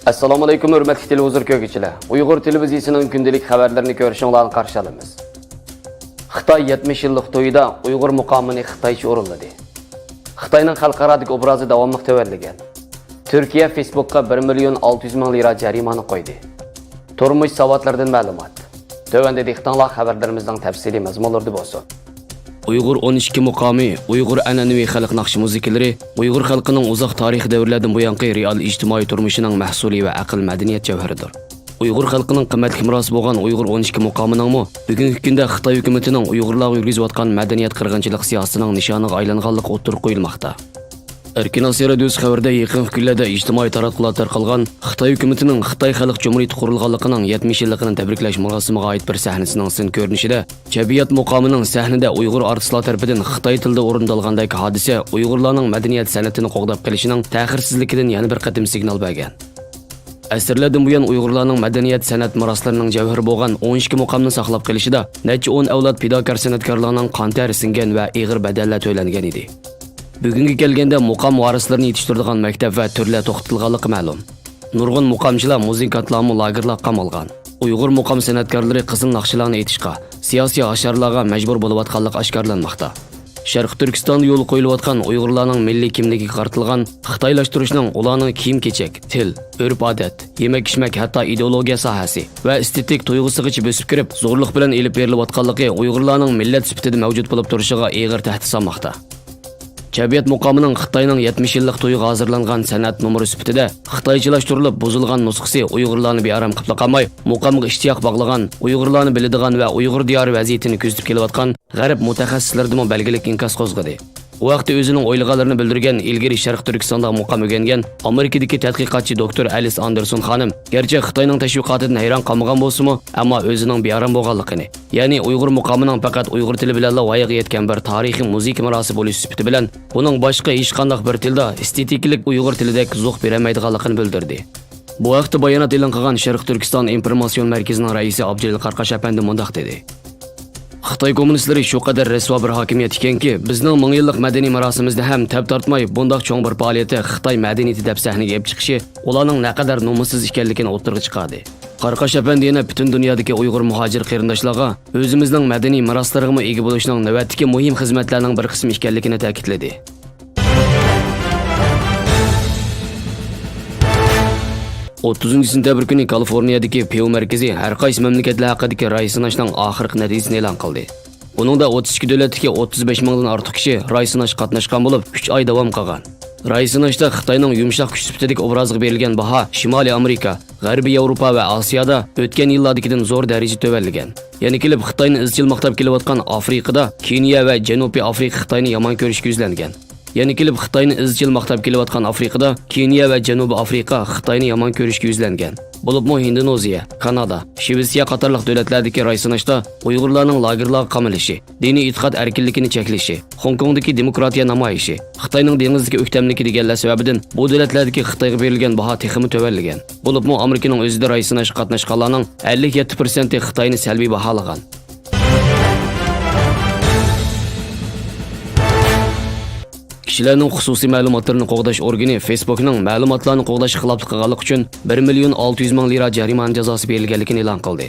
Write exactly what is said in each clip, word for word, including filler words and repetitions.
ئەسسالامۇئەلەيكۇم، ھۆرمەتلىك تېلېۋىزور كۆرگۈچىلەر! ئۇيغۇر تېلېۋىزىيىسىنىڭ كۈندىلىك خەۋەرلىرىنى كۆرۈشۈڭلارنى قارشى ئالىمىز. خىتاي يەتمىش يىللىق تويىدا ئۇيغۇر مۇقامىنى خىتايچە ئورۇنلىدى. خىتاينىڭ خەلقئارادىكى ئوبرازى داۋاملىق تۆۋەنلىگەن. تۈركىيە فېيسبۇكقا بىر مىليون ئالتە يۈز مىڭ لىرا جەرىمانە قويدى. تۇرمۇش ساۋاتلىرىدىن مەلۇمات. تۆۋەندە دىققىتىڭلار خەۋەرلىرىمىزنىڭ تەپسىلىي مەزمۇنلىرىدا بولسۇن. ئۇيغۇر ئون ئىككى مۇقامى، ئۇيغۇر ئەنئەنىۋى خەلق ناخشا مۇزىكىلىرى ئۇيغۇر خەلقىنىڭ ئۇزاق تارىخىي دەۋرلەردىن بۇيانقى رېئال ئىجتىمائىي تۇرمۇشىنىڭ مەھسۇلى ۋە ئەقىل مەدەنىيەت جەۋھىرىدۇر. ئۇيغۇر خەلقىنىڭ قىممەتلىك مىراسى بولغان ئۇيغۇر ئون ئىككى مۇقامىنىڭمۇ بۈگۈنكى كۈندە خىتاي ھۆكۈمىتىنىڭ ئۇيغۇرلارغا يۈرگۈزۈۋاتقان مەدەنىيەت قىرغىنچىلىق سىياسىتىنىڭ نىشانىغا ئايلانغانلىقى ئوتتۇرىغا قويۇلماقتا. ئەركىن ئاسىيا رادىيوسى خەۋىرىدە يېقىنقى كۈنلەردە ئىجتىمائىي تاراتقۇلاردا تارقالغان خىتاي ھۆكۈمىتىنىڭ خىتاي خەلق جۇمھۇرىيىتى قۇرۇلغانلىقىنىڭ يەتمىش يىللىقىنى تەبرىكلەش مۇراسىمىغا ئائىت بىر سەھنىسىنىڭ سىن كۆرۈنۈشىدە، چەببىيات مۇقامىنىڭ سەھنىدە ئۇيغۇر ئارتىسلار تەرىپىدىن خىتاي تىلىدا ئورۇندالغاندەك ھادىسە ئۇيغۇرلارنىڭ مەدەنىيەت سەنئىتىنى قوغداپ قېلىشىنىڭ تەخىرسىزلىكىدىن يەنە بىر قېتىم سىگنال بەرگەن. ئەسىرلەردىن بۇيان ئۇيغۇرلارنىڭ مەدەنىيەت سەنئەت مىراسلىرىنىڭ جەۋھىرى بولغان ئون ئىككى مۇقامنى ساقلاپ قېلىشىدا نەچچە ئون ئەۋلاد پىداكار سەنئەتكارلارنىڭ قان تەرى سىڭگەن ۋە ئېغىر بەدەللەر تۆلەنگەن ئىدى. بۈگۈنگە كەلگەندە مۇقام ۋارىسلىرىنى يېتىشتۈرىدىغان مەكتەپ ۋە تۈرلەر توختىتىلغانلىقى مەلۇم. نۇرغۇن مۇقامچىلار، مۇزىكانتلارمۇ لاگېرلارغا قامالغان. ئۇيغۇر مۇقام سەنئەتكارلىرى قىزىل ناخشىلارنى ئېيتىشقا، سىياسىي ھاشارلارغا مەجبۇر بولۇۋاتقانلىقى ئاشكارىلانماقتا. شەرقىي تۈركىستاندا يولغا قويۇلۇۋاتقان ئۇيغۇرلارنىڭ مىللىي كىملىكىگە قارىتىلغان خىتايلاشتۇرۇشنىڭ ئۇلارنىڭ كىيىم-كېچەك، تىل، ئۆرپ-ئادەت، يېمەك-ئىچمەك، ھەتتا ئىدېئولوگىيە ساھەسى ۋە ئېستېتىك تۇيغۇسىغىچە بۆسۈپ كىرىپ، زورلۇق بىلەن ئېلىپ بېرىلىۋاتقانلىقى ئۇيغۇرلارنىڭ مىللەت سۈپىتىدە مەۋجۇت بولۇپ تۇرۇشىغا ئېغىر تەھدىت سالماقتا. چەببىيات مۇقامىنىڭ خىتاينىڭ يەتمىش يىللىق تويىغا ھازىرلانغان سەنئەت نومۇرى سۈپىتىدە خىتايچىلاشتۇرۇلۇپ بۇزۇلغان نۇسخىسى ئۇيغۇرلارنى بىئارام قىلىپلا قالماي، مۇقامغا ئىشتىياق باغلىغان، ئۇيغۇرلارنى بىلىدىغان ۋە ئۇيغۇر دىيارى ۋەزىيىتىنى كۆزىتىپ كېلىۋاتقان غەرب مۇتەخەسسىسلىرىدىمۇ بەلگىلىك ئىنكاس قوزغىدى. بۇ ھەقتە ئۆزىنىڭ ئويلىغانلىرىنى بىلدۈرگەن ئىلگىرى شەرقىي تۈركىستاندا مۇقام ئۆگەنگەن ئامېرىكىدىكى تەتقىقاتچى دوكتور ئەلىس ئاندېرسون خانىم، گەرچە خىتاينىڭ تەشۋىقاتىدىن ھەيران قالمىغان بولسىمۇ، ئەمما ئۆزىنىڭ بىئارام بولغانلىقىنى، يەنى ئۇيغۇر مۇقامىنىڭ پەقەت ئۇيغۇر تىلى بىلەنلا ۋايىغا يەتكەن بىر تارىخىي مۇزىكا مىراسى بولۇش سۈپىتى بىلەن، بۇنىڭ باشقا ھېچقانداق بىر تىلدا ئېستېتىكىلىك ئۇيغۇر تىلىدەك زوق بېرەلمەيدىغانلىقىنى بىلدۈردى. بۇ ھەقتە بايانات ئېلان قىلغان شەرقىي تۈركىستان ئىنفورماتسىيون مەركىزىنىڭ رەئىسى ئابدۇجېلىل قاراقاش ئەپەندى مۇنداق دېدى: خىتاي كوممۇنىستلىرى شۇ قەدەر رەسۋا بىر ھاكىمىيەت ئىكەنكى، بىزنىڭ مىڭ يىللىق مەدەنىي مىراسىمىزنى ھەم تەپ تارتماي بۇنداق چوڭ بىر پائالىيەتتە خىتاي مەدەنىيىتى دەپ سەھنىگە ئېلىپ چىقىشى ئۇلارنىڭ نەقەدەر نومۇسسىز ئىكەنلىكىنى ئوتتۇرىغا چىقاردى. قاراقاش ئەپەندى يەنە پۈتۈن دۇنيادىكى ئۇيغۇر مۇھاجىر قېرىنداشلارغا ئۆزىمىزنىڭ مەدەنىي مىراسلىرىغىمۇ ئىگە بولۇشنىڭ نۆۋەتتىكى مۇھىم خىزمەتلەرنىڭ بىر قىسمى ئىكەنلىكىنى تەكىتلىدى. ئوتتۇزىنچى سېنتەبىر كۈنى كالىفورنىيەدىكى پېۋ مەركىزى ھەر قايسى مەملىكەتلەر ھەققىدىكى راي سىناشنىڭ ئاخىرقى نەتىجىسىنى ئېلان قىلدى. بۇنىڭدا ئوتتۇز ئىككى دۆلەتتىكى ئوتتۇز بەش مىڭدىن ئارتۇق كىشى راي سىناشقا قاتناشقان بولۇپ، ئۈچ ئاي داۋام قىلغان. راي سىناشتا خىتاينىڭ يۇمشاق كۈچ سۈپىتىدىكى ئوبرازىغا بېرىلگەن باھا شىمالىي ئامېرىكا، غەربىي ياۋروپا ۋە ئاسىيادا ئۆتكەن يىللاردىكىدىن زور دەرىجىدە تۆۋەنلىگەن. يەنە كېلىپ خىتاينى ئىزچىل ماختاپ كېلىۋاتقان ئافرىقىدا كېنىيە ۋە جەنۇبىي ئافرىقا خىتاينى يامان كۆرۈشكە يۈزلەنگەن. يەنە كېلىپ خىتاينى ئىزچىل ماختاپ كېلىۋاتقان ئافرىقىدا كېنىيە ۋە جەنۇبىي ئافرىقا خىتاينى يامان كۆرۈشكە يۈزلەنگەن. بولۇپمۇ ھىندونېزىيە، كانادا، شىۋېتسىيە قاتارلىق دۆلەتلەردىكى راي سىناشتا ئۇيغۇرلارنىڭ لاگېرلارغا قامىلىشى، دىنىي ئېتىقاد ئەركىنلىكىنى چەكلىشى، خوڭكوڭدىكى دېموكراتىيە نامايىشى، خىتاينىڭ دېڭىزدىكى ئۆكتەملىكى دېگەنلەر سەۋەبىدىن بۇ دۆلەتلەردىكى خىتايغا بېرىلگەن باھا تېخىمۇ تۆۋەنلىگەن. بولۇپمۇ ئامېرىكىنىڭ ئۆزىدە راي سىناشقا قاتناشقانلارنىڭ ئەللىك يەتتە پىرسەنتى خىتاينى سەلبىي باھالىغان. كىشىلەرنىڭ خۇسۇسىي مەلۇماتلىرىنى قوغداش ئورگىنى فېيسبوكنىڭ مەلۇماتلارنى قوغداشقا خىلاپلىق قىلغانلىقى ئۈچۈن بىر مىليون ئالتە يۈز مىڭ لىرا جەرىمانە جازاسى بېرىلگەنلىكىنى ئېلان قىلدى.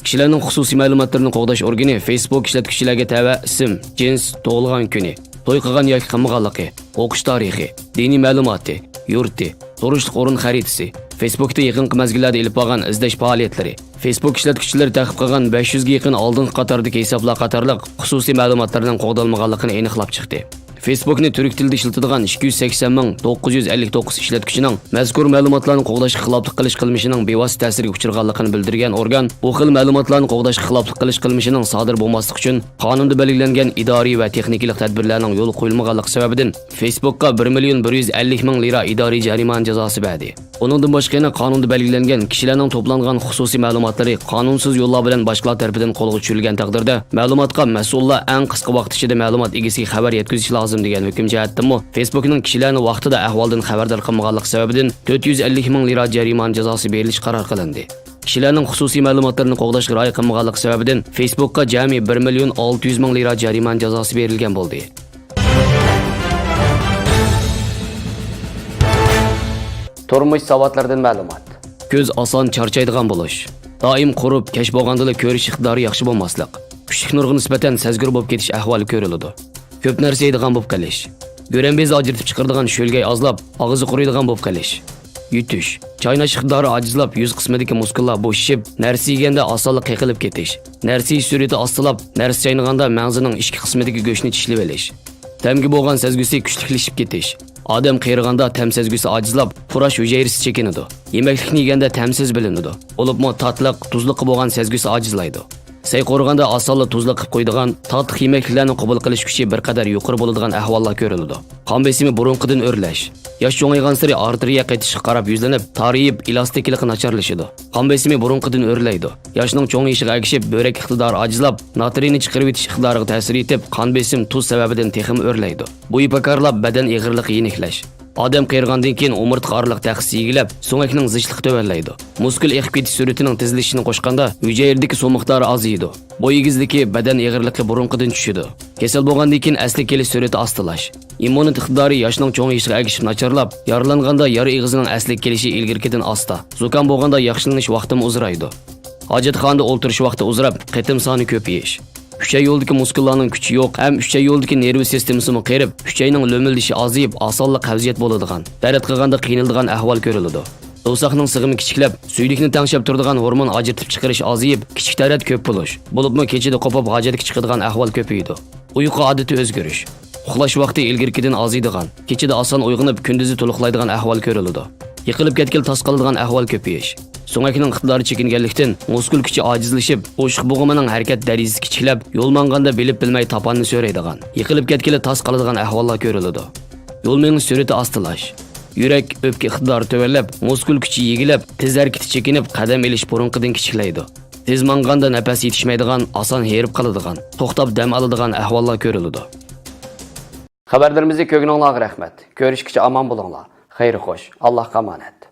كىشىلەرنىڭ خۇسۇسىي مەلۇماتلىرىنى قوغداش ئورگىنى فېيسبوك ئىشلەتكۈچىلەرگە تەۋە ئىسىم، جىنس، تۇغۇلغان كۈنى، توي قىلغان ياكى قىلمىغانلىقى، ئوقۇش تارىخى، دىنىي مەلۇماتى، يۇرتى، تۇرۇشلۇق ئورۇن خەرىتىسى، فېيسبوكتا يېقىنقى مەزگىللەردە ئېلىپ بارغان ئىزدەش پائالىيەتلىرى، فېيسبوك ئىشلەتكۈچىلىرى تەقىب قىلغان بەش يۈزگە يېقىن ئالدىنقى قاتاردىكى ھېسابلار قاتارلىق خۇسۇسىي مەلۇماتلىرىنىڭ قوغدالمىغانلىقىنى ئېنىقلاپ چىقتى. فېيسبوكنى تۈرك تىلىدا ئىشلىتىدىغان ئىككى يۈز سەكسەن مىڭ توققۇز يۈز ئەللىك توققۇز ئىشلەتكۈچىنىڭ مەزكۇر مەلۇماتلارنى قوغداشقا خىلاپلىق قىلىش قىلمىشىنىڭ بىۋاسىتە تەسىرگە ئۇچرىغانلىقىنى بىلدۈرگەن ئورگان بۇ خىل مەلۇماتلارنى قوغداشقا خىلاپلىق قىلىش قىلمىشىنىڭ سادىر بولماسلىقى ئۈچۈن قانۇندا بەلگىلەنگەن ئىدارىي ۋە تېخنىكىلىق تەدبىرلەرنىڭ يولغا قويۇلمىغانلىقى سەۋەبىدىن فېيسبوكقا بىر مىليون بىر يۈز ئەللىك مىڭ لىرا ئىدارىي جەرىمانە جازاسى بەردى. ئۇنىڭدىن باشقا يەنە قانۇندا بەلگىلەنگەن كىشىلەرنىڭ توپلانغان خۇسۇسىي مەلۇماتلىرى قانۇنسىز يوللار بىلەن باشقىلار تەرىپىدىن قولغا چۈشۈرۈلگەن تەقدىردە، مەلۇماتقا مەسئۇللار ئەڭ قىسقا ۋاقىت ئىچىدە مەلۇمات ئىگىسىگە خەۋەر يەتكۈزۈشى لازىم دېگەن ھۆكۈم جەھەتتىنمۇ فېيسبوكنىڭ كىشىلەرنى ۋاقتىدا ئەھۋالدىن خەۋەردار قىلمىغانلىقى سەۋەبىدىن تۆت يۈز ئەللىك مىڭ لىرا جەرىمانە جازاسى بېرىلىشى قارار قىلىندى. كىشىلەرنىڭ خۇسۇسىي مەلۇماتلىرىنى قوغداشقا رىئايە قىلمىغانلىقى سەۋەبىدىن فېيسبوكقا جەمئىي بىر مىليون ئالتە يۈز مىڭ لىرا جەرىمانە جازاسى بېرىلگەن بولدى. تۇرمۇش ساۋاتلىرىدىن مەلۇمات. كۆز ئاسان چارچايدىغان بولۇش. دائىم قۇرۇپ، كەچ بولغاندىلا كۆرۈش ئىقتىدارى ياخشى بولماسلىق. كۈچلۈك نۇرغا نىسبەتەن سەزگۈر بولۇپ كېتىش ئەھۋالى كۆرۈلىدۇ. كۆپ نەرسە يەيدىغان بولۇپ قېلىش. گۆرەن بېزى ئاجرىتىپ چىقىرىدىغان شۆلگەي ئازلاپ، ئاغزى قۇرۇيدىغان بولۇپ قېلىش. يۇتۇش. چايناش ئىقتىدارى ئاجىزلاپ، يۈز قىسمىدىكى مۇسكۇللار بوشىشىپ، نەرسە يېگەندە ئاسانلا قېقىلىپ كېتىش. نەرسە يېيىش سۈرئىتى ئاستىلاپ، نەرسە چاينىغاندا مەڭزىنىڭ ئىچكى قىسمىدىكى گۆشنى چىشلىۋېلىش. تەمگە بولغان سەزگۈسى كۈچلۈكلىشىپ كېتىش. ئادەم قېرىغاندا تەم سەزگۈسى ئاجىزلاپ، پۇراش ھۈجەيرىسى چېكىنىدۇ. يېمەكلىكنى يېگەندە تەمسىز بىلىنىدۇ. بولۇپمۇ تاتلىق، تۇزلۇققا بولغان سەزگۈسى ئاجىزلايدۇ. سەي قورۇغاندا ئاسانلا تۇزلۇق قىلىپ قويىدىغان، تاتلىق يېمەكلىكلەرنى قوبۇل قىلىش كۈچى بىر قەدەر يۇقىرى بولىدىغان ئەھۋاللار كۆرۈلىدۇ. قان بېسىمى بۇرۇنقىدىن ئۆرلەش. ياش چوڭايغانسېرى ئارتېرىيە قېتىشقا قاراپ يۈزلىنىپ، تارىيىپ، ئېلاستىكلىقى ناچارلىشىدۇ. قان بېسىمى بۇرۇنقىدىن ئۆرلەيدۇ. ياشنىڭ چوڭىيىشىغا ئەگىشىپ، بۆرەك ئىقتىدارى ئاجىزلاپ، ناترىينى چىقىرىۋېتىش ئىقتىدارىغا تەسىر يېتىپ، قان بېسىم تۇز سەۋەبىدىن تېخىمۇ ئۆرلەيدۇ. بۇ يىپەكارلاپ بەدەن ئېغىرلىقى يېنىكلەش. ئادەم قېرىغاندىن كېيىن ئومۇرتقا ئارىلىق تەخسە يېگىلەپ، سۆڭەكنىڭ زىچلىقى تۆۋەنلەيدۇ. مۇسكۇل ئېقىپ كېتىش سۈرئىتىنىڭ تېزلىشىشىنى قوشقاندا، ھۈجەيرىدىكى سۇ مىقدارى ئازىيىدۇ. بوي ئېگىزلىكى، بەدەن ئېغىرلىقى بۇرۇنقىدىن چۈشىدۇ. كېسەل بولغاندىن كېيىن ئەسلىگە كېلىش سۈرئىتى ئاستىلاش. ئىممۇنىتېت ئىقتىدارى ياشنىڭ چوڭىيىشىغا ئەگىشىپ ناچارلاپ، يارىلانغاندا يارا ئېغىزىنىڭ ئەسلىگە كېلىشى ئىلگىرىكىدىن ئاستا. زۇكام بولغاندا ياخشىلىنىش ۋاقتىمۇ ئۇزىرايدۇ. ھاجەتخانىدا ئولتۇرۇش ۋاقتى ئۇزىراپ، قېتىم سانى كۆپىيىش. ئۈچەي يولىدىكى مۇسكۇللارنىڭ كۈچى يوق ھەم ئۈچەي يولىدىكى نېرۋا سىستېمىسىمۇ قېرىپ، ئۈچەينىڭ لۆمۈلدىشى ئازىيىپ، ئاسانلا قەۋزىيەت بولىدىغان، تەرەت قىلغاندا قىينىلىدىغان ئەھۋال كۆرۈلىدۇ. دوۋساقنىڭ سىغىمى كىچىكلەپ، سۈيدۈكنى تەڭشەپ تۇرىدىغان ھورمون ئاجرىتىپ چىقىرىش ئازىيىپ، كىچىك تەرەت كۆپ بولۇش، بولۇپمۇ كېچىدە قوپۇپ ھاجەتكە چىقىدىغان ئەھۋال كۆپىيىدۇ. ئۇيقۇ ئادىتى ئۆزگىرىش. ئۇخلاش ۋاقتى ئىلگىرىكىدىن ئازىيدىغان، كېچىدە ئاسان ئويغىنىپ، كۈندۈزى تولۇقلايدىغان ئەھۋال كۆرۈلىدۇ. يىقىلىپ كەتكىلى تاس قالىدىغان ئەھۋال كۆپىيىش. سۆڭەكنىڭ ئىقتىدارى چېكىنگەنلىكتىن، مۇسكۇل كۈچى ئاجىزلىشىپ، ئوشۇق بوغۇمىنىڭ ھەرىكەت دەرىجىسى كىچىكلەپ، يول ماڭغاندا بىلىپ بىلمەي تاپاننى سۆرەيدىغان، يىقىلىپ كەتكىلى تاس قالىدىغان ئەھۋاللار كۆرۈلىدۇ. يول مېڭىش سۈرئىتى ئاستىلاش. يۈرەك، ئۆپكە ئىقتىدارى تۆۋەنلەپ، مۇسكۇل كۈچى يېگىلەپ، تېز ھەرىكىتى چېكىنىپ، قەدەم ئېلىش بۇرۇنقىدىن كىچىكلەيدۇ. تېز ماڭغاندا نەپەس يېتىشمەيدىغان، ئاسان ھېرىپ قالىدىغان، توختاپ دەم ئالىدىغان ئەھۋاللار كۆرۈلىدۇ. خەۋەرلىرىمىزنى كۆرگىنىڭلارغا رەھمەت. كۆرۈشكىچە ئامان بولۇڭلار. خەير خوش. ئاللاھقا ئامانەت.